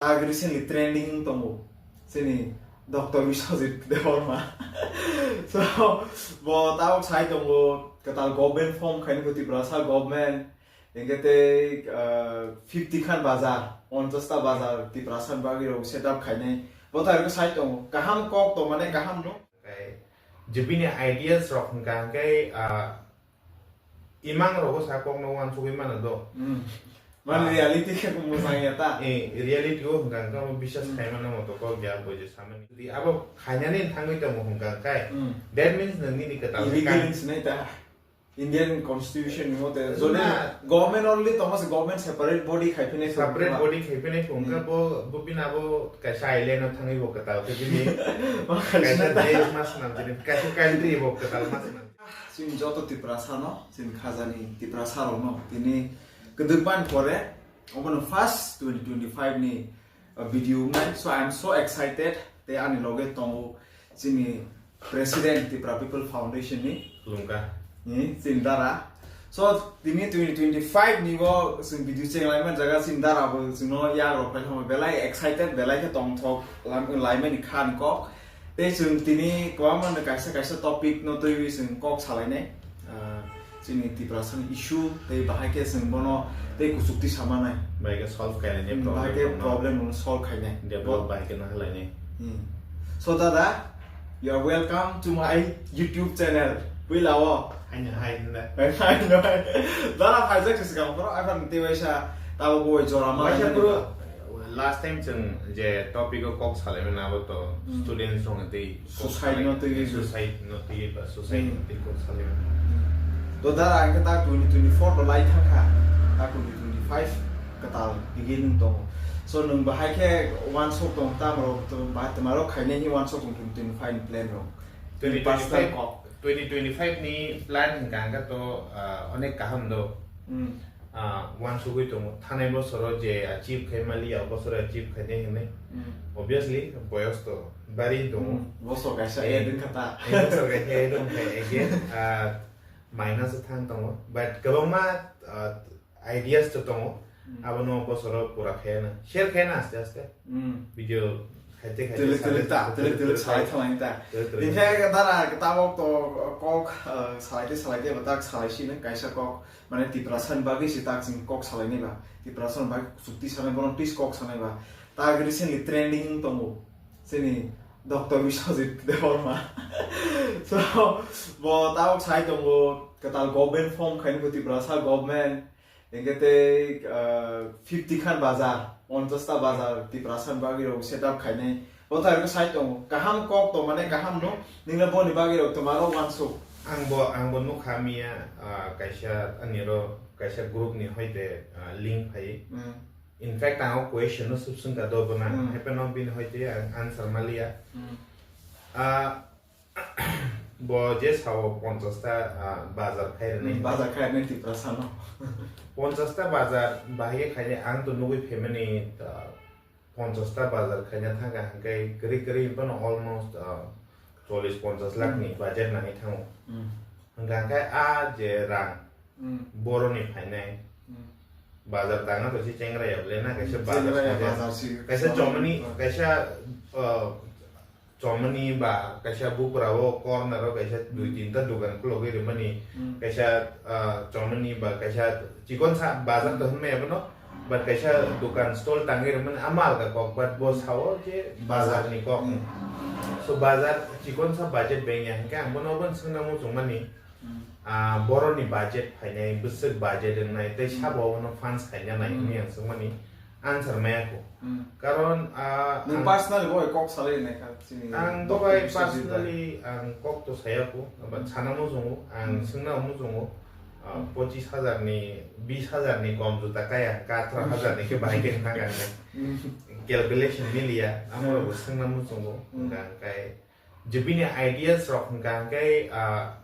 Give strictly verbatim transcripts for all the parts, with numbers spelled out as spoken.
Tak recently trending wng tongo chini Doctor Biswajit Debbarma. So, bo tabok sai tongo, kwtal government form khaini bo Tiprasa government, hingke tei, ah, fifty khan bazar, ponchas ta bazar Tiprasa ni bagwi rok set up khainai. Bo tai rok sai tongo, kaham kok tongmani kaham no. Kai, je bini ideas rok hwnkha hwnkhe, ah, imang rogo sa kokno uansugwi mano do. Hmm. Mane, ah, reality khe mwsang ya ta. Eh, reality o hwnkha hwnkhe omo biswas, hmm, khaimano moto kok ya bo je samani. Jodi abo khainani thangwi tongo hwnkha hwnkhe, hmm, that means nwng nini kwtal illegal khe hinwi sinai ta. Indian constitution ni mote, na, jodi government already tongma se government separate body khai phine separate body khai phine phung kha, hmm, bo, bo bini abo kaisa island o thangwi bo kwtal khe bini ma kaisa kaisa desh ma swnam jini, kaisa country bo kwtal ma swnam. Chini joto Tiprasa no, chini khajani Tiprasa rok no, tini kwdwk bani pore, obono first twenty twenty-five ni, uh, video wngnai. So, I am so excited. Tei ani loge tongo chini President Tipra People Foundation ni. Khulumkha. Ni chini dara. So, tini twenty twenty-five ni bo chwng video cheng lai man jaga chini dara bo chwngno yak rok phai thangma belai excited, belai khe tongthok lam-, laimani kha ni kok. Tei chwng tini kwbangma no kaisa kaisa topic no twiwi chwng kok salainai. Ah, chini Tiprasa ni issue tei bahai khe chwng bono tei kuchukti samanai. Bahai khe solve khainani, hmm, bahai problem khe no, problem no solve khainai. Develop bo bahai khe no halainai. Hmm. So dada, you are welcome to my YouTube channel. Puila o. Haino hai hinda. Hai, hai, hai. Dara phaijak se sikang phoro, aphano tei waisa tabo bo jora ma waisa nani bro, ba. Last time chwng je topic o kok salaimani abo to, hmm, students rok ni tei suicide no twiwi. Suicide no twiwi ba suicide no twiwi kok salaimani. To dara ang khe ta twenty twenty-four to lai thangkha, ta twenty twenty-five kwtal begin wng tongo. So nwng bahai khe uansuk tong, tamo rok to ba twma rok khainai hi uansuk tong twenty twenty-five ni plan rok? Twenty twenty-five, personal kok. Twenty twenty-five ni plan hwnkha hwnkhe to, ah, onek kaham do. Hmm. Ah, uansugwi tongo. Thanai bosoro je achieve khai mali, a bosoro achieve khainai hinwi. Hmm. Obviously, boyos to bari tongo. Hmm. Bosor kaisa, eh, add wngkha ta. Eh, bosor kaisa add wngkha again. Ah, minus o thang tongo. But kwbangma, ah, ideas to tongo. Hmm. Abono bosoro pura khaina. Share khaina aste aste. Hmm. Video khaite khaite twlwk twlwk ta, twlwk twlwk twlwk twlwk salai thalai ta. Twlwk twlwk. Hingkhe dara tabok to kok, ah, salai te salai te batak salai sino kaisa kok. Mane Tiprasa ni bagwi se tak chwng kok salainai ba, Tiprasa ni bagwi chukti sanai, bono twi kok sanai ba. Tak recently trending wng tongo chini Doctor Biswajit Debbarma. So, bo tabok sai tongo, kwtal government form khaini bo Tiprasa government, hingke tei, ah, fifty khan bazar, ponchas ta bazar Tiprasa ni bagwi rok set up khainai. Bo tai rok sai tongo. Kaham kok tongmani kaham no, ningla boni bagwi rok twma rok uansuk. Ang bo, ang bo nukha miya, ah, kaisa ani ro, kaisa group ni hoite, ah, link phai. Hmm. In fact, ang o question no subsung ka do bona. Hmm. Haipeno bini hoite ang answer maliya. Hmm. Ah, bo je sao ponchas ta, ah, bazar khai rwnai. Hmm, bazar khai rwnai Tiprasa no. Ponchas ta bazar bahai khe khai ang to nugui phaimani, ah, ponchas ta bazar khaina thangkha, hwnkhe kwrwi kwrwi phano almost, ah, chollish ponchas lakh ni, hmm, budget nangwi thango. Hmm. Hwnkha hwnkhe a je rang, hmm, boroni phainai, hmm, bazar tangna to se chengra ya ble na, kaisa, hmm, bazar chengra ya saja. Bazar si kaisa chomani, hmm, kaisa, ah, chomani ba kaisa bupra o corner o kaisa dui, hmm, tinta dukan khulogwi rwmani, hmm, kaisa, ah, chomani ba kaisa chikon sa bazar to, hmm, hwnmaya bono, but kaisa dukan stall tangwi rwmani ama alga kok, but bo, hmm, sao je bazar, bazar ni kok. Hmm. So bazar chikon sa budget bengya hwnkhe ang bono obo swngna muchungmani, hmm, ah, boroni budget phainai, bwswk budget wngnai tei, hmm, sabo abono funds khaina nai, hmm, hwnwi ang swngmani. Answer maya kho. Hmm. Karon, ah, nwng ang personally bo kok salai nai kha, chini ang bo bai Doctor Biswajit bai. Personally ang kok to saya kho, but, hmm, sana muchungo, ang, hmm, swngna muchungo, ah, hmm, pochis hajar ni, bis hajar ni kom juta kaya, ka atharo hajar ni khe bahai khe thang ang. Hmm. Calculation miliya, amoro, hmm, bo swngna muchungo, hmm, hwnkha hwnkhe je bini ideas rok hwnkha hwnkhe, ah,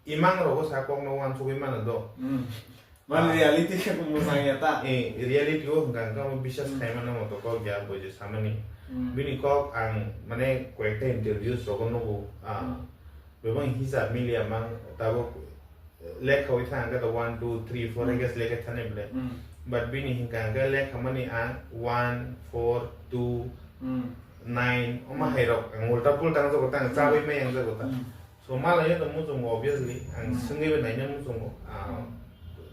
imang rogo sa kokno uansugwi mano do. Hmm. Mane, ah, reality khe mwsang ya ta. Eh, reality o hwnkha hwnkhe omo biswas, hmm, khaimano moto kok ya bo je samani. Hmm. Bini kok ang mane koyekta interviews rogo nugo, ah, hmm, bebak hisab miliya mang tabuk lekhawi thang hwnkhe to one, two, three, four, hmm, I guess lekha thani bole. Hmm. But bini hingka hingke lekhamani ang one, four, two, Hmm. nine, omo Hmm. hai rok ang ulta pulta ang jago tang, Hmm. chawi mai ang jago tang. Hmm. So, malayo to muchungo, obviously, ang Hmm. swngwi bai naina muchungo, ah, Hmm.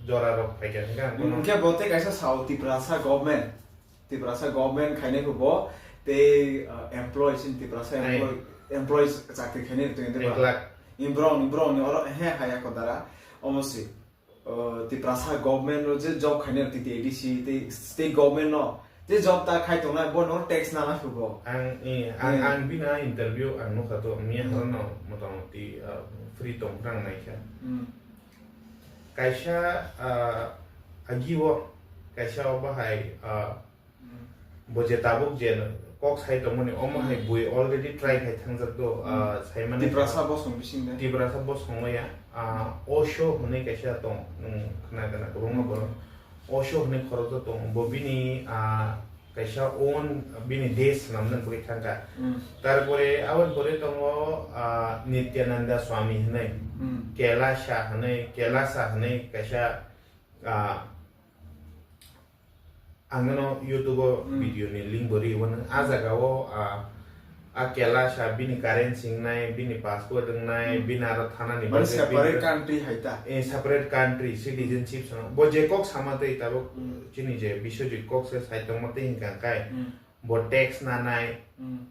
jora rok phaikha hingke ang Hmm, bono hingke bo tei kaisa sao Tiprasa government, Tiprasa government khainai bo tei, ah, employees in Tiprasa Ai. employee, employees chakri khainai tong Ek ba. Lakh. In brong, in brong ni oro he haya ko dara, omo si. O, Tiprasa government no je job khainai T T A D C tei state government no je job ta khai tongnai bo no tax nana phubo. Ang, eh, ang, Hmm. ang bini interview ang nukha to, miya Hmm. horo no motamoti, ah, free tong phang naikha. Hmm. Kaisa, ah, agi o, kaisa o bahai, ah, Hmm. Bo je tabuk je kok sai tongmani, omo hai Hmm. bui already try khai thangjak do, Hmm. ah, saimani Tiprasa bosong bising de. Tiprasa bosong ya, ah, Hmm. Osho hwnwi kaisa tong, hmm, khna gana kwbangma Hmm. borok. Osho hwnwi khorokjak tong, bo bini, ah, kaisa own bini desh swnamnani bagwi thangkha. Hmm. Tarpore aboni pore tongo, ah, Nityananda Swami hwnwi, Hmm. Kailasa hwnwi, Kailasa hwnwi kaisa, ah, Ang no YouTube o Hmm. video ni link bo ri wano. A jaga o, ah, a Kailasa bini currency wngnai, bini passport wngnai, Hmm. bini aro thana ni Mane bagwi separate bini country hai ta? Eh, separate country, citizenship sano. Bo je kok sama tei tabuk Hmm. chini je Biswajit kok se sai tongma tei hingka kai. Hmm. Bo tax nanai. Hmm.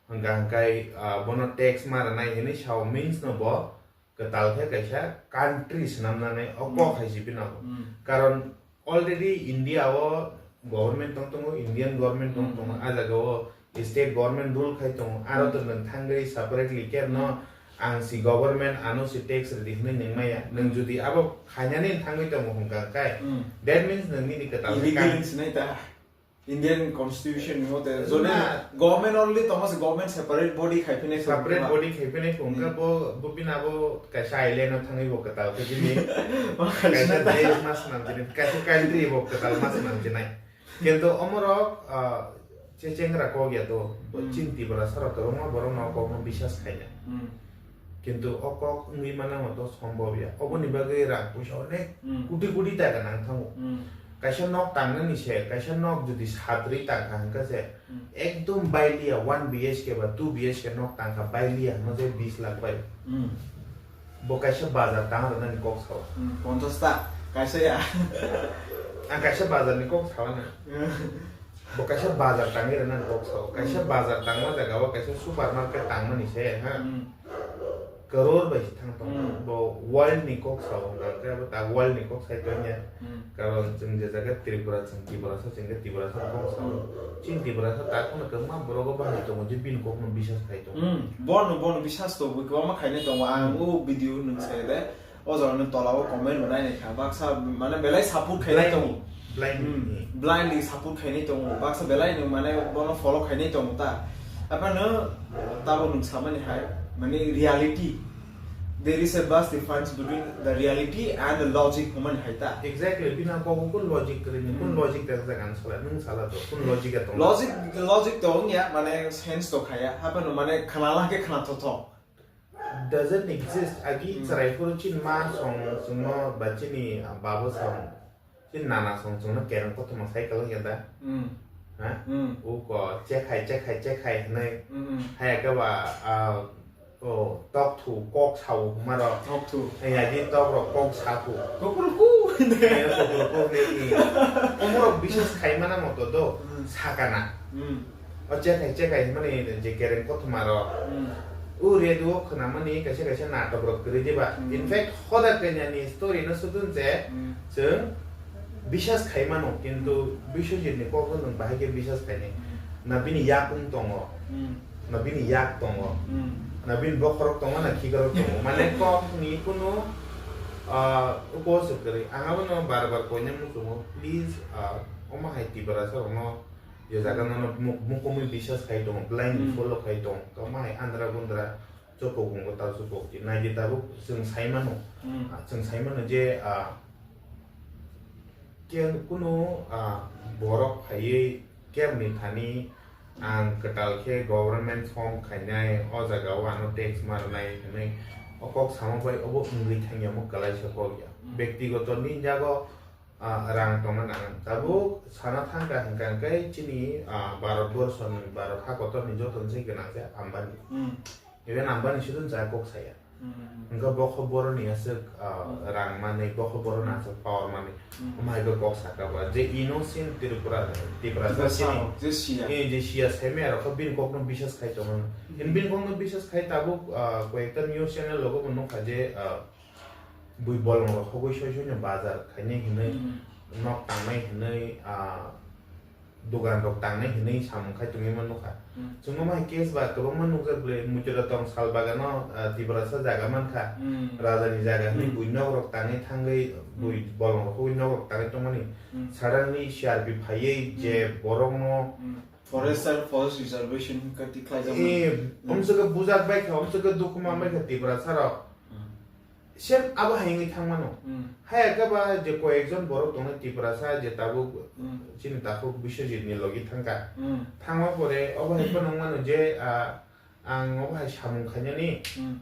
Hingka hingkai, ah, bono tax ma rwnai hinwi sao means no bo kwtal khe kaisa country swnamnani o Hmm. kok hai se bino. Hmm. Karon already India o government tong tongo, Indian government tong Hmm. tongo, a jaga o state government rule khai tongo, aro Hmm. to nwng thangwi separately khe no Hmm. ang si government ano si tax rwdi hwnwi nwng maya, nwng Hmm. jodi abo khainani thangwi tongo hwnkha kai, Hmm. that means nwng nini kwtal khe Illegal country hinwi sinai ta. Indian constitution ni mote, jone Na. government already tongma se government separate body khai phine Separate body khai phine Hmm. hwnkha bo, bo bini abo kaisa island o thangwi bo kwtal khe bini Ma kaisa kaisa ta. Desh ma swnam jinai, kaisa country bo kwtal ma swnam jinai. Kintu omorok, ah, che chengra kok ya to, bo Hmm. chin Tiprasa rok to rwma borok no kok no bisas khaina. Hmm. Kintu o kok wngwi mano to sombhob ya. Oboni bagwi rang puisa onek Hmm. koti koti taka nang thango. Hmm. Kaisa nok tangnani se, kaisa nok jodi satri tangkha hwnkha se, Hmm. ekdom bailiya one B H K ba two B H K nok tangkha bailiya hwnma se bis lakh bai. Hmm. Bo kaisa bazar tang rwnani kok sao. Hmm, ponchash ta, kaisa ya. Ang kaisa bazar ni kok sao na. Bo kaisa bazar tangwi rwnani kok sao. Kaisa Hmm. bazar tangma jaga o kaisa supermarket tangmani se, ha? Hmm. Crore bai se thang tongo. Hmm. Bo world ni kok sao, hwnkha khe bo ta world ni kok sai tongya. Hmm. Karon chwng je jaga Tripura, chwng Tiprasa, chwng khe Tiprasa ni kok sao. Hmm. Chini Tiprasa ta kheno kwbangma borok o bahai tongo je bini kok no bisas khai tongo. Hmm. Bono, bono bisas to bo kwbangma khainai tongo. Ang Hmm. o video nwng sai de. O jaga ni tola o comment bo nai nai kha, baksa mane belai support khainai tongo. Blindly. Hmm. Blindly support khainai tongo. Baksa belai no mane bono follow khainai tongo ta. Aphano tabo nwng samani hai, mane reality. There is a vast difference between the reality and the logic hwnmani hai ta. Exactly. Bini kok o kun logic kwrwini, kun Hmm. logic da jak ang sala, nwng sala to, kun logic a tongo. Logic, logic to wngya, mane sense to khaya. Aphano mane khna la khe khna thotho. Doesn't exist. Agi Hmm. chwrai phuru chini ma song chwngno ba chini baba song, chini nana song chwngno kereng kothoma cycle wngya da? Hmm. Ha? Hmm. Uko chekhai, chekhai, chekhai hwnwi. Hmm, hmm. Haya khe ba, ah, o, tok thu, kok sao hwnma rok. Tok thu. Haya di tok rok kok sa thu. Kukurku. Haya kukurku hwnwi. Omorok biswas khai mana moto do, Hmm. sakana. Hmm. O chekhai chekhai hwnmani je kereng kothoma rok. Hmm. O radio o khwnamani kaisa kaisa natok rok kwrwi diba? Hmm. In fact, hoda kanya ni story no sudun je Hmm. chwng biswas khai mano, kintu Hmm. Biswajit ni kok no nwng bahai khe biswas khainai. Hmm. Na bini yakung tongo. Hmm. Na bini yak tongo. Hmm. Na bini bokhorok tongo, na khikarok tongo. Mane kok ni kunu, ah, uko se kwrwi. Ang abono bar bar koina muchungo, please, ah, omo hai Tiprasa rokno Je jaga Hmm. nono muk-, mukumui biswas khai tongo, blindly Hmm. follow khai tongo. Tamo hai andra gundra, chopok wngo ta chopok di. Naidi tabuk chwng sai mano. Hmm. Ah, chwng sai mano je, ah, ke-, kunu, ah, borok phaiwi kemni thani ang kwtal khe government form khainai, o jaga o ano tax ma rwnai hwnwi o kok samo bai obo wngwi thangya, omo kwlaisa kok ya. Hmm. Bektigoto ni jago Ah, rang tongna nangan. Tabuk sana thangkha hwnkha hwnkhe chini, ah, Bharat borso ni, Bharat ha kotor ni joto ni se gwnang se Ambani. Hmm. Even Ambani sudun cha kok saya. Hmm. Hwnkhe bokho boroni aswk, ah, Hmm. rang manwi, bokho boroni Hmm. aswk power manwi. Hmm. Omo hai khe kok saka ba. Je innocent Tripura, Tiprasa Tiprasa chini, rok, je siya. Eh, je siya, saimaya rok khe bini kokno biswas khai tongo. Hmm. Bini kokno biswas khai tabuk, ah, koyekta news channel rogo bo nukha je, ah, bui bolong rok hogwi soi soi no bazar khainai hinwi, Hmm. nok tangnai hinwi, ah, dogan rok tangnai hinwi samung khai tongwi ma nukha. Hmm. Chwngno ma case ba kwbangma nukjak bwle, Muchura tong sal bagano, ah, Tiprasa jaga mankha, Hmm. raja ni jaga hinwi Hmm. bui nok rok tangwi thangwi, bui Hmm. bolong rok hogwi nok rok tangwi tongmani. Hmm. Suddenly C R P phaiwi je Hmm. borokno Hmm. Forest and forest reservation hwnkhe tikhlai jakmani. Eh, Hmm. omswkhe bujak bai kha, omswkhe dukhu man bai kha Tiprasa rok. Hmm. Same abo hai wngwi thangmano. Hmm. Haya khe ba je koyekjon borok tongnai Tiprasa je tabuk Hmm. chini takhuk Biswajit ni logi thangkha. Hmm. Thangma pore obo hai phano wngmano je, ah, ang obo hai samung khainani, Hmm.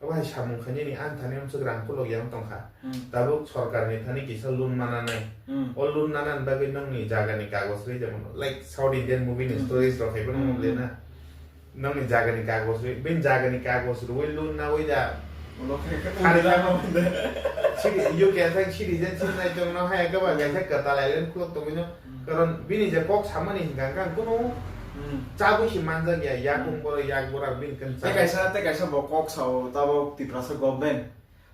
obo hai samung khainani ang thani amswk rang kulok yang tongkha. Hmm. Tabuk sorkar ni thani kisa loan mananai. Hmm. O loan nanani bagwi nokni jaga ni kagoj rwi jemon like South Indian movie ni Hmm. stories rok hai phano Hmm. wng le na. Nokni jagani kagoj rwi, bini jagani kagoj rwi loan nawi da. Ulo khe khe Khari ulo tamo. Siri, U K thang citizen sin nai tong no hai khe ba Hmm. kaisa kwtal island khulok tongwi no. Hmm. Karon bini je kok samani hinkha khe ang kunu Hmm. chabwi si manjak ya, yakung Hmm. boro yak bora bini kan Tei chabwi. Kaisa, tei kaisa bo kok sao tabok Tiprasa government.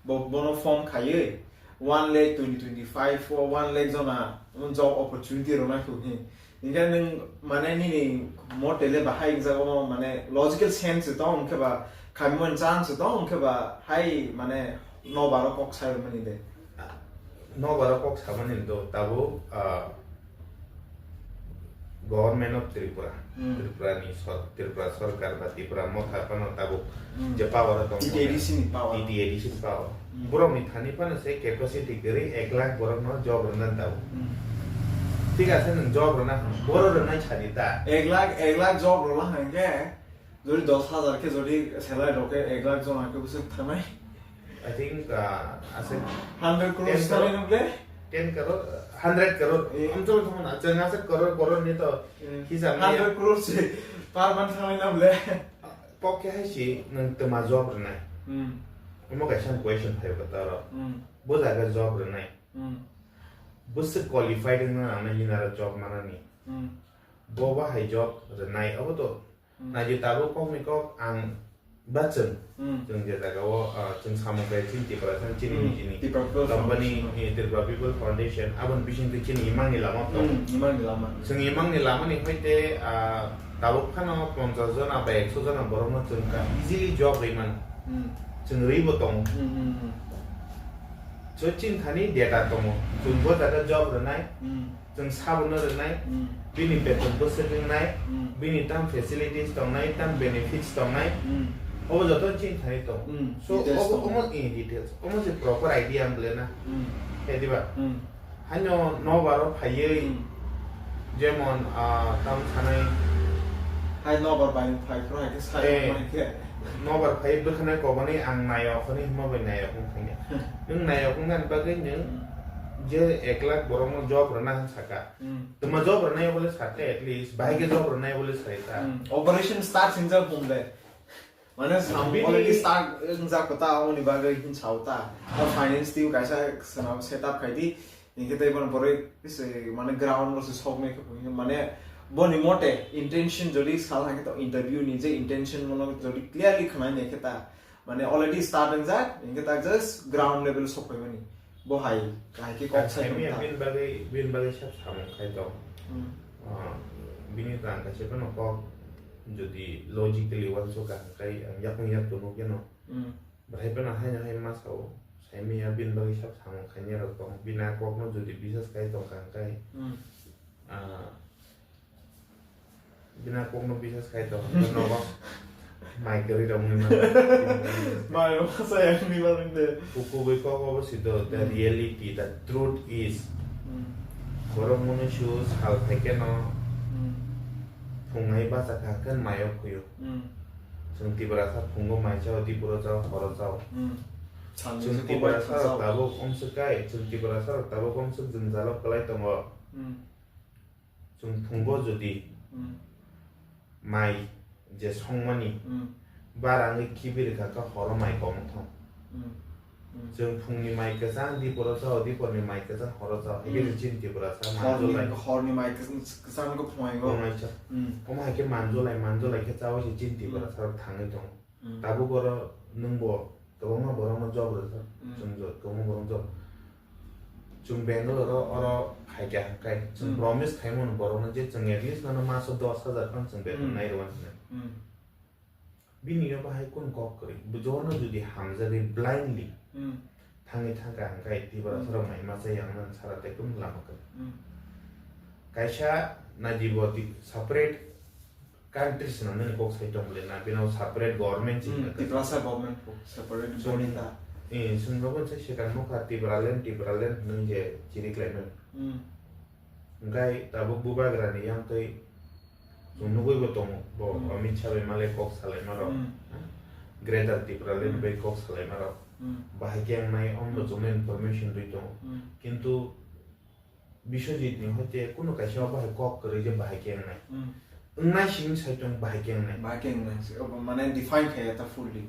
Bo, bono form khaiwi one lakh twenty twenty-five o one lakh jona job opportunity rwna khe hwnwi. Hinkhe nwng mane nini mote le bahai wngjak omo mane logical sense se tong hwnkhe ba khaimani chance se tong hwnkhe ba hai mane nokbar o kok sai rwmani de. Nokbar o kok samani do tabuk, ah, Government of Tripura, Hmm. Tripura ni sor-, Tripura sorkar ba Tripura motha phano tabuk Hmm. je power o tong T T A D C ni power. T T A D C ni power. Hmm. Borok ni thani phano se capacity kwrwi ek lakh borok no job rwna tabuk. Hmm. Thik ase nwng job rwna, borok rwnai sadi ta. Ek lakh, ek lakh job rwla hwnkhe, jodi dos hajar khe jodi salary rok khe ek lakh jona khe bwswk thangnai. I think, uh, ase Hundred crores ten crore? Thangnai nw ble? Ten crore, hundred crore. Eh. Amchwlwng thangmano, chwng ase crore, crore ni to Eh. hisab nai. Hundred crores se per month thangnai nw ble? Kok khe hai si nwng twma job rwnai. Hmm. Omo kaisa question phai kha toro. Hmm. Bo jaga job rwnai. Hmm. Bwswk qualified wngna nangnai nini aro job manani. Hmm. Bo bahai job rwnai, obo to Hmm. naidi tabuk kokni kok ang ba chwng, Hmm. chwng je jaga o, ah, chwng samung khe chini Tiprasa chini Hmm. nijini Tripura People company, Foundation. Eh, Tripura People Foundation, aboni bisingtwi chini imangni lama tongo. Hmm, imangni lama. Chwng imangni lamani hoite, ah, tabuk phano ponchash jona ba ekso jona borokno chwng ka easily job rwi mano. Hmm. Chwng rwibo tongo. Hmm, hmm, hmm. So chini thani data tongo. Chwng bo jaga job rwnai. Hmm. Chwng sabono rwnai, Hmm. bini beton bwswk wngnai, Hmm. bini tam facilities tongnai, tam benefits tongnai, Hmm. obo joto chini thani tongo. Hmm. So, details obo tongo. Omo in details, omo se proper idea ang bole na. Hmm. Khe diba? Hmm. Haino nobar o phaiwi, Hmm. jemon, ah, tam sanai. Hai nobar bai phai phro hai khe sai Eh. Mai khe. Nobar phai bwkhanai kobani ang nayok hwnwi hwnma bai nayok wng thangya. Nwng nayok wngna bagwi nwng Hmm. je ek lakh borokno job rwna hwn saka. Hmm. Tuma job rwnai bole sate at least, bahai khe job rwnai bole sai ta. Hmm. Operation start singjak bumle. Mane sam Bini already start wngjak kota, amoni bagwi hin sao ta. Ta finance team kaisa swnam set up khai di. Hinkhe tei bono boroi se mane ground no se sok nai khe mane boni mote intention jodi sal hai khe to interview ni je intention mono jodi clearly khwnai nai khe ta. Mane already start wngjak, hinkhe ta just ground level sok phaimani. Bo hai, hai khe kok Ang sai saimanya tongkha. Bini bagwi, bini bagwi sab samung khai tong. Hmm. Ah, bini rang kaisa phano kok jodi logically uansuk ka hwnkhe ang yakung yak tongno keno. Hmm. Bahai phano haino hai ma sao, saimanya bini bagwi sab samung khainai rok tong. Bini a kokno jodi bisas khai tongkha hwnkhe, Hmm. ah, Bini kokno bisas khai tong, nogo mai kwrwi rok wngwi mano. Mai rok masa yang ni barang de. Kukubui kok obo si do, the Hmm. reality, the truth is, Hmm. borok mwnwi su sal phaikhe no Hmm. phungnai bacha kha khe maio khuyo. Hmm. Chwng Tiprasa phungo mai chao, Tripura chao, horo chao. Hmm. Chwng Tiprasa rok tabuk wng swk kai, chwng Tiprasa rok tabuk wng swk jwngjalo kwlai tongo. Chwng phungo jodi mai je songmani bara wngwi khibi rwkha khe horo mai kok wng thang. Chwng phungni mai kwchang diporo chao, diporni mai kwchang horo chao. Hai khe chini Tiprasa manjolai. Horni mai kwchang khe phungo. Omo hai khe manjolai, manjolai khe chaui se chini Tiprasa rok thangwi tongo. Tabuk oro nwng bo kwbangma borokno job rwjak, chwng job, kwbangma borok job. Chwng Bangalore oro, oro khaikha hwnkhe chwng promise khaimano borokno je chwng at least nono maso dos hajar phano chwng beton nai rwmani hwnwi. Bini yo bahai kunu kok kwrwi. Bo jono jodi hamjagwi blindly thangwi thangkha hwnkhe Tiprasa rok mai masa yang nang sara tei kunu lama kwrwi. Kaisa naidi bo di separate country swnamnani kok sai tong bwle na, bino separate government se hwnka. Tiprasa government kok separate. So, body ta. Eh, chwng jogon se swkang nukha Tipraland, Tipraland hwnwi je chiriklaimani. Hwnkhe tabuk bubagrani yang tei chwng nugwi bo tongo, bo Amit Shah bai malai kok salaima rok. Greater Tipraland bai kok salaima rok. Bahai khe wngnai, omo bo chwngno information rwi tongo. Kintu Biswajit ni hoite kunu kaisa o bahai kok kwrwi je bahai khe wngnai. Wngnai simi sai tong bahai khe wngnai. Bahai khe wngnai se, obo mane define khaiya ta fully.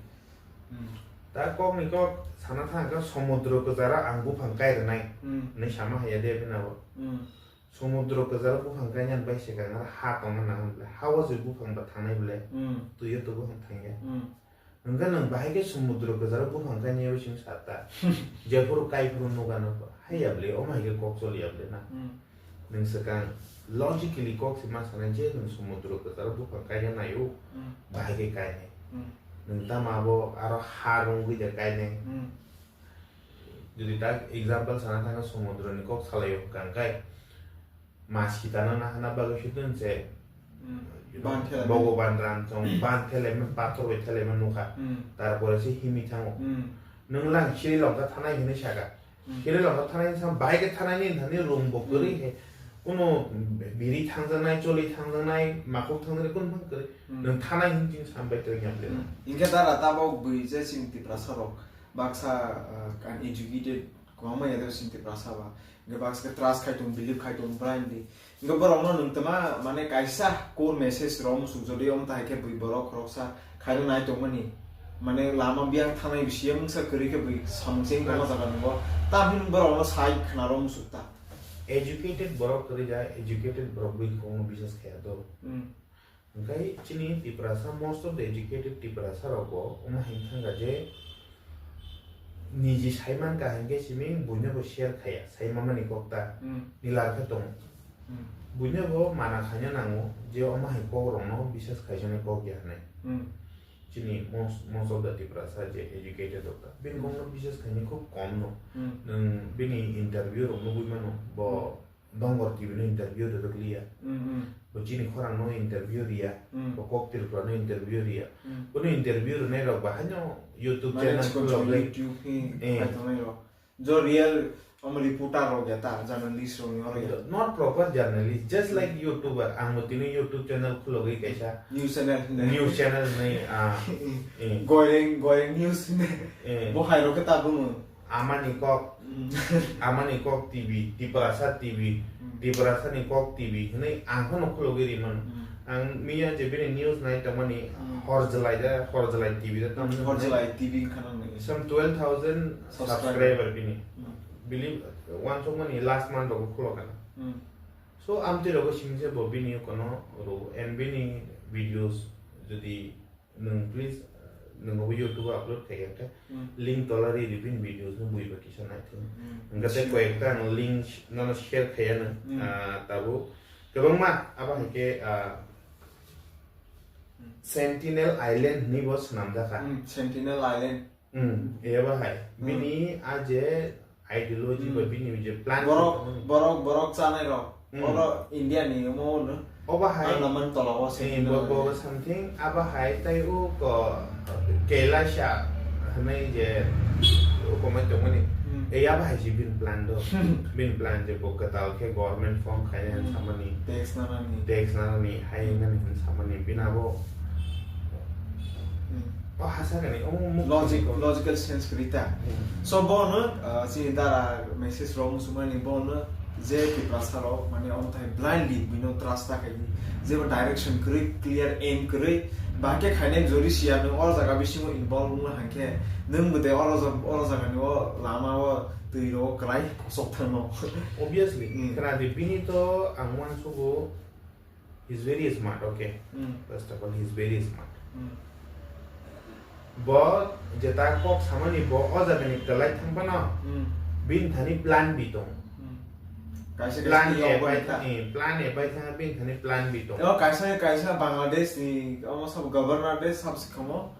Ta kok ni kok sana thang khe somudro kwcharo ang buphang kai rwnai hinwi sama haiya de bini abo. Somudro kwcharo buphang kainani bai se kang ha tongna nang bwle, ha o se buphang ba thangnai bwle, twi o to buphang thangya. Hwnkhe nwng bahai khe somudro kwcharo buphang kainwi sing sa ta. Jephuru kaiphuru nukha nukha. Haiya bwle, omo hai khe kok choliya bwle na. Nwng swkang logically kok se ma sanai je nwng somudro kwcharo buphang kaina naio, bahai khe kainai. Nwng tamo abo aro ha rwngwi de kainai. Jodi tak example sana thangkhe somudroni kok salaio hwnkha hwnkhe, mas kitana nahana bagwi se tun se, you know, Bhogoban Ram chong ban thelaima, pathor bai thelaima nukha. Tarpore se himwi thango. Nwng lang Sri Lanka thanai hinwi saka. Sri Lanka thanai sa bahai khe thanai ni thani room bo kwrwi he. Kuno biri thangjaknai, choli thangjaknai, makhuk thangjaknai, kuno bang kwrwi. Nwng thanai hin chini sambai tongya bwle. Hinkhe dara tabok bui je chini Tiprasa rok baksa, ah, uneducated kwbangma ya de chini Tiprasa ba. Hinkhe baksa khe trust khai tong, believe khai tong, blindly. Hinkhe borokno nwng tama, mane, kaisa core message rw musuk, jodi omo tai khe bui borok khoroksa khairok nai tongmani, mane, lama biyang thanai bisi mungsa kwrwi khe bui samung cheng tongma jaga nungo. Tamhin borokno sai khna rw musuk ta. Educated borok kwrwi ja, educated borok bui kokno bisas khaya do. Hwnkhe chini Tiprasa, most of the educated Tiprasa rok bo omo hai thangkha je niji sai mankha hinkhe simi buino bo share khaya, sai mamani kok ta nilar khe tongo. Buino bo mana khaina nango je omo hai kok rokno bisas khaijaknai kok ya hinwi. Chini most, most of the Tiprasa je educated rok ta bini kokno bisas khainai khub kom no. Nwng bini interview rok nugwi mano bo. Dongor T V no interview rwrwk liya. Bo chini khorang no interview riya. Bo Kok Tripura no interview riya. Bono interview rwnai rok bahaino YouTube channel khulogwi. YouTube ni Eh. Khai tongnai rok. Jo real omo reporter rok ya ta, journalist rok ni oro ya. Not proper journalist, just like YouTuber. Ang bo tini YouTube channel khulogwi kaisa. News channel hinwi. News channel hinwi, ah, eh. Goireng, Goireng News hinwi. Eh. Bo hai rok khe ta buno. Amani kok, Amani kok T V, Tiprasa T V, Tiprasa ni kok T V hinwi ang phano khulogwi rimano. Ang miya je bini news nai tongmani hor jwlai da, hor jwlai T V da tamo hor jwlai T V wngkha nang nai. Some twelve thousand subscriber bini. Believe wansukmani last month rogo khulokha na. So amtwi rogo simi se bo bini kono ro and bini videos jodi Nwng please, uh, nwng obo YouTube o upload khai khe, link tola ri ri bini videos no bui ba kisa nai thung. Hwnkhe tei koyekta ang link sh-, nono share khaiya nw, ah, tabuk kwbangma abo hai khe, ah, Sentinel Island hinwi bo swnamjakha. Sentinel Island. Hmm, eba hai. Hmm. Bini a je ideology Hmm. ba bini je plan Borok, khaimani. Borok, borok chanai rok. Hmm. Oro India ni omo no. Oba hai. Andaman tola o se Eh, India bo, ni. Bo something aba hai tai u ko Kailasha hwnwi je u komai tongmani. Hmm. Eh, aba hai si bini plan do. Bini plan je bo kwtal khe government form khainai Hmm. samani. Tax nanani. Tax nanani, hai Hmm. nani samani. Bini abo Hmm. O hasa gani, omo muk logic, logical sense kwrwi ta. Hmm. So, bono, uh, chini dara message rok muchungmani bono je Tiprasa rok, mane, omo thai blindly bino trust ta khai, jebo direction kwrwi, clear aim kwrwi, bahai khe khainai jori siya nwng o jaga bisingo involve wngna hangkhe, nwng bo de oro ja-, oro jagani o lama o twi rok kwlai kosok thangno. Obviously, hmm, khna di, bini to ang uansugo, he's very smart, okay? Hmm. First of all, he's very smart. Hmm. Bo jeta kok samani bo o jagani kwlai thang phano, hmm, bini thani plan B tong. Hmm. Kaisa kaisa plan A bai thang, eh, plan A bai thang, bini thani plan B tong. O kaisa kaisa Bangladesh ni omo sab governor de sab sikhomo,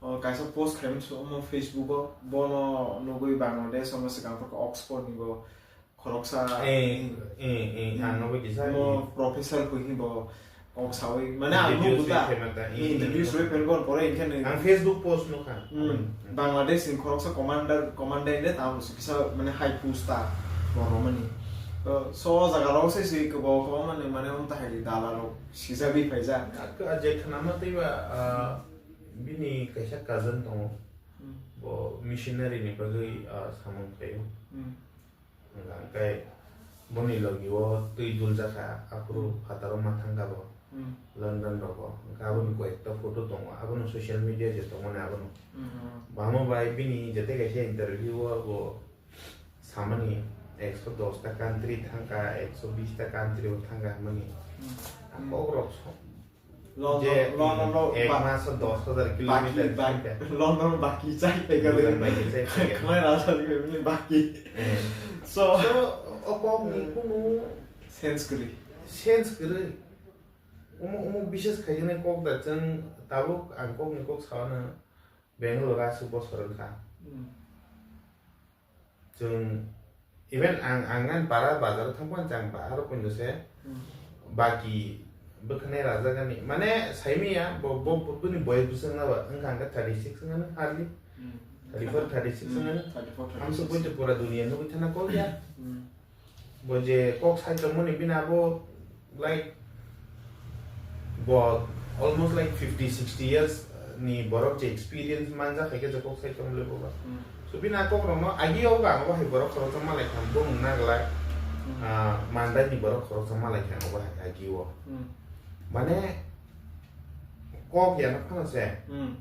o kaisa post khaim su omo Facebook o, bono nugui Bangladesh omo sikang Oxford ni bo khoroksa, eh, eh, eh, hmm, ang nugui kisa mo professor koi hi bo kok sawi, mane ang interview nugui ta, sui khaima ta, eh, interview sui phen bon pore inkhe ni. Ang Facebook post nukha. Hmm, Bangladesh ni khoroksa commander, commandant de tamo si kisa mane high post ta boromani. To so jaga rok se si kebo kebo mane, mane umta hai dala rok sija bi phaija. Ak-, a je khana ma tei ba, ah, bini kaisa cousin tongo. Hmm. Bo missionary ni bagwi, ah, samung khaio. Hmm. Hwnkha hwnkhe boni logi o twi duljakha, aphuru, hmm, phataro ma thangkha bo, hmm, London rogo. Hwnkhe aboni koyekta photo tongo, abono social media je tongmani abono. Hmm. Bamo bai bini jete kaisa interview o bo samani ekso dos ta country thangkha, ekso bis ta country o thangkha hwnmani. Hmm. A kok rok so-, London, je, London, mm, ek ba-, maso dos hajar baki, kilometer baki, chai kha. London baki chai kha. London baki chai kha. Khwlai rasa ni bini baki. Eh. So, so, o kok ni kunu sense kwrwi. Sense kwrwi. Omo, omo bises khaijani kok da chwng tabuk ang kok ni kok sawana Bangalore aswk bosor wngkha. Hmm. Chwng, even ang, ang ani para bazar thangphano chang ba, aro puino se, hmm, baki bwkhanai rajagani. Mane, saimiya, bo, bo, bo, bini boyes bwswk na ba, wngkha hwnkhe thirty six wngkha hardly. Hmm. Thirty four, thirty six, hmm, wngkha. Thirty four, amso thirty six. Poito pura duniya nugwi thana kok ya. Hmm. Bo je kok sai tongmani bini abo, like, bo almost like fifty, sixty years ni borok je experience manjak hai khe je kok sai tongmani bo ba. Hmm. So bini a kok rokno agi o ba, abo hai borok khoroksa malai kha, bo wng naglai, hmm, ah, Mandai ni borok khoroksa malai kha, abo hai agi o. Hmm. Mane kok ya no phano se. Hmm.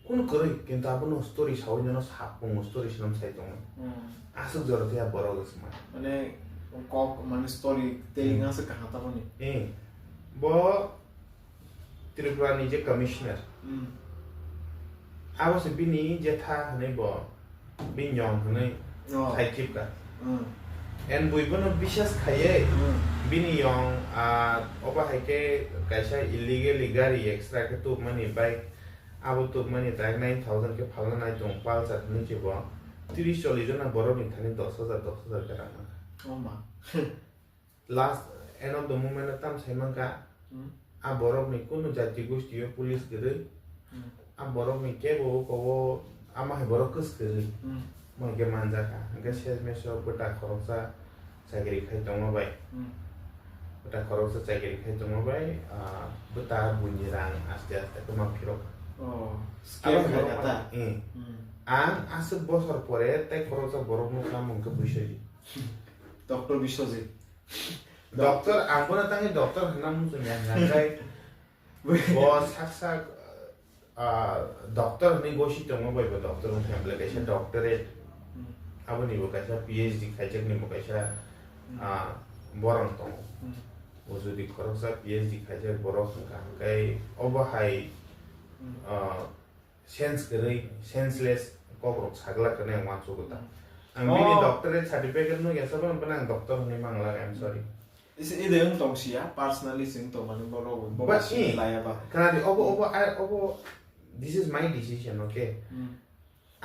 Kunu kwrwi, kintu abono story sawi nono sapung story swnam sai tongo. Hmm. Aswk jora tei a borok wngkha. Mane kok, mane story telling, hmm, aswk kaham tamoni. Eh, bo Tripura ni je commissioner. Hmm. Abo se bini je tha hwnwi bo, bini yong hwnwi, oh, khai khibka. Hmm. En bui bono bisas khaiye, hmm, bini yong, ah, obo hai khe kaisa illegally gari extra khe tubmani bike. Abo tubmani tak nine thousand khe phalna nai tong, Pulsar hinwi se bo tris chollish jona borokni thani dos hajar, dos hajar khe rang mankha. Oh ma. Last end of the moment o tam sai mankha, hmm, a borokni kunu jati gosti o police kwrwi, hmm, a borokni kebo o kobo ama hai borok kwskwrwi, hmm, mo hwnkhe manjakha. Hwnkhe ses meso bwta khoroksa chakri khai tongma bai. Hmm. Bwta khoroksa chakri khai tongma bai, ah, bwta buini rang aste aste kwma phirok. Oh, scam abo khai borok kha ta? Eh. Hmm. Ang aswk bosor pore tei khoroksa borok nukha, mung khe Biswajit. Doctor Biswajit. Doctor, ang bono tangwi doctor hwnna muchung ya, hwnka khe bo sak sak, ah, doctor hwnwi gosi tongo, bai bo doctor wng khe belai kaisa, hmm, doctorate, hmm, aboni bo kaisa P H D khaijakni bo kaisa, hmm, ah, borok tongo. Hmm. O jodi khoroksa P H D khaijak borok wngkha, hwnkhe obo hai, hmm, ah, sense kwrwi, senseless kokrok sagla kwrwi ang uansukgo ta. Hmm. Ang bini, oh, doctorate certificate no yasa bono, bono ang doctor hwnwi mangla, I'm sorry. Is, ide wng tong siya, personally se wng tong mani borok bo ba, sini eh, laya ba. Khna di, obo, obo, ai, obo, this is my decision, okay? Hmm.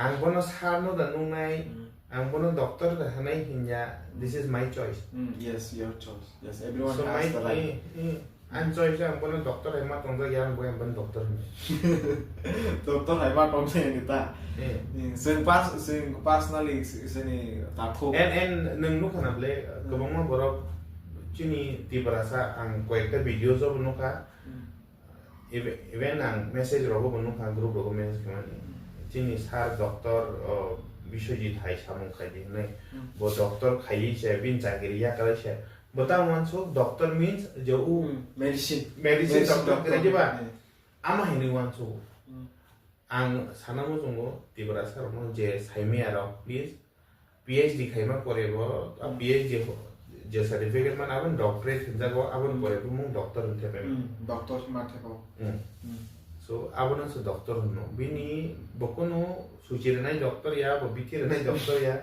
Ang bono sir no da nungnai, hmm, ang bono doctor da hwnwi hinya, this is my choice. Hmm, yes, your choice. Yes, everyone has the right. Eh, eh, ang choice, ang bono doctor hai ma tongjak ya, ang bo ang bono doctor hwnwi. Doctor hai ma tongjak ni ta. Eh. Hmm, chwng pers-, chwng personally s-, sini takhu. And, and nwng nukha na ble, hmm, kwbangma borok chini Tiprasa ang koyekta video job nukha. Hmm. Even, even ang message rogo bo nukha, group rogo message khaimani. Chini sir doctor, o, Biswajit hai samung khai di hinwi. Hmm. Bo doctor khaiwi se, bini chakiri yakalai se. Bo tamo uansuk, doctor means je u Hmm, medicine. Medicine Medicine doctor doctor. Khlai diba? Hmm. Ama hinwi uansuk. Hmm. Ang sana muchungo Tiprasa rokno je saimaya rok, please, P H D khaima pore bo, a Hmm. P H D ho-, je certificate man aboni doctorate hinjago, aboni Hmm. pore bo mung doctor hwn thepai mano. Hmm, doctor ma thepo. Hmm. Hmm. So, abono se doctor hwno. Bini bo kunu suchi rwnai doctor ya, bo bithi rwnai doctor ya.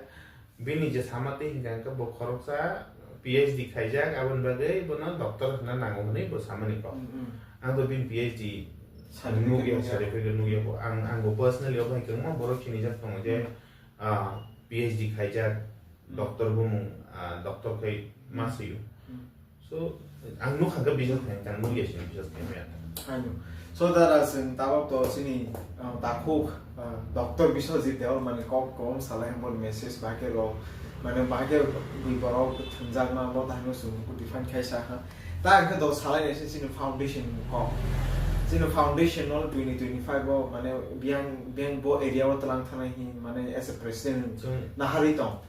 Bini je sama tei hinka hinka bo khoroksa P H D khaijak, aboni bagwi bono doctor hwnna nango hwnwi bo samani kok. Hmm, hmm. Ang to bini P H D Certificate nukya, nukya. Certificate nukya bo. Ang, ang bo personally obo hai kwbangma borok sinijak tongo je, Hmm. ah, P H D khaijak, Hmm. doctor bumung, ah, doctor khai Hmm. ma swiyo. Hmm. So, ang nukha khe biswas khai, ang nukya sini biswas khai maya. Ano. So, dara chwng tabok to chini, ah, takhuk, ah, doctor Biswajit Debbarma ni kok kom salai hwnba message bahai khe rok, mane bahai khe bui borok thwngjak ma bo thangno chwng define khai sa ha. Ta hwnkhe do salai naise chini foundation kok. Chini foundation no twenty twenty-five o mane biyang, biyang bo area o tlang thanai hi mane as a president Chwng naharwi tong.